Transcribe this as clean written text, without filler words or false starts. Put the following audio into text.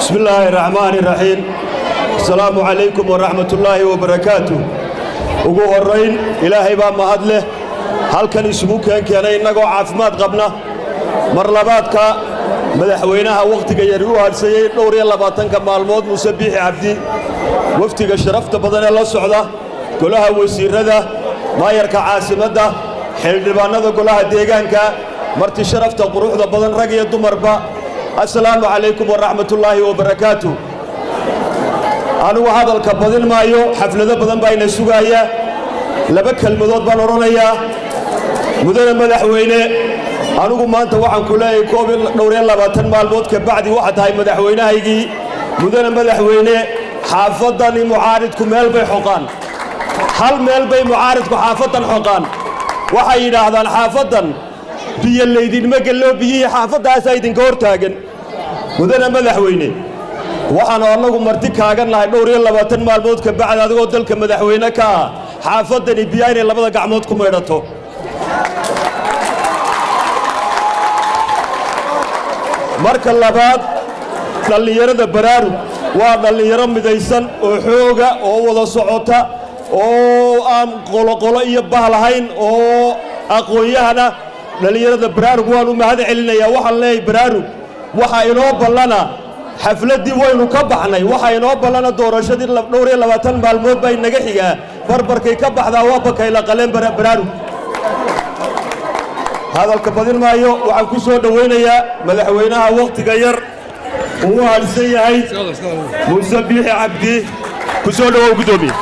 بسم الله الرحمن الرحيم. السلام عليكم ورحمة الله وبركاته. Ugu horrayn, Ilaahay baa mahad leh halkan isugu keenkeenay innagoo caafimaad qabna. Mar labaadka, madaxweynaha wakhtiga yar u hadhsayey dhowr iyo 20-ka maalmood, Muuse Biixi Cabdi, wafdiga sharafta badan ee la socda, golaha wasiirrada, maayarka caasimadda, xildhibaannada golaha deegaanka, marti sharafta quruxda badan, rag iyo dumarba, assalaamu calaykum waraxmatullaahi wabarakaatu. Anigu hadalka badin maayo, xaflado badan baa ina sugaaya. Laba kelmadood baan odhanayaa. Mudane madaxweyne, anigu maanta waxaan ku leeyahay koob dhowr iyo 20 maalmood ka bacdi waxaa tahay madaxweynahaygii. Mudane madaxweyne, xaafaddani mucaaridku meel bay xoqaan, hal meel bay mucaaridku xaafaddan xoqaan. Waxay yidhaahdaan xaafaddan biyo laydinma gello, biyihii xaafaddaasaa idinka hor taagan. Mudane madaxweyne, waxaanu annagu marti kaaga nahay dhowr iyo 20 maalmood ka bacdi adigoo dalka madaxweyne ka ah xaafaddani biyaa inay labada gacmood ku maydhato. Marka labaad, dhallinyarada Baraarug waa dhallinyaro midaysan oo xooga oo wada socota oo aan qoloqolo iyo bah lahayn oo aqoon-yahana. Dhallinyarada Baraarug waan u mahad celinayaa. Waxaan leeyahay Baraarug, waxaa inoo ballana xafladdii waynu ka baxnay, waxaa inoo ballana doorashadii. Dhowr iyo 20 maalmood baa inaga xigaa. Barbarkay ka baxdaa waa bakayla qaleen. Baraarug, hadalka badin maayo. Waxaan ku soo dhowaynayaa madaxweynaha wakhtiga yar uu hadhsan yahay, Muuse Biixi Cabdi. Ku soo dhowow, guddoomiye.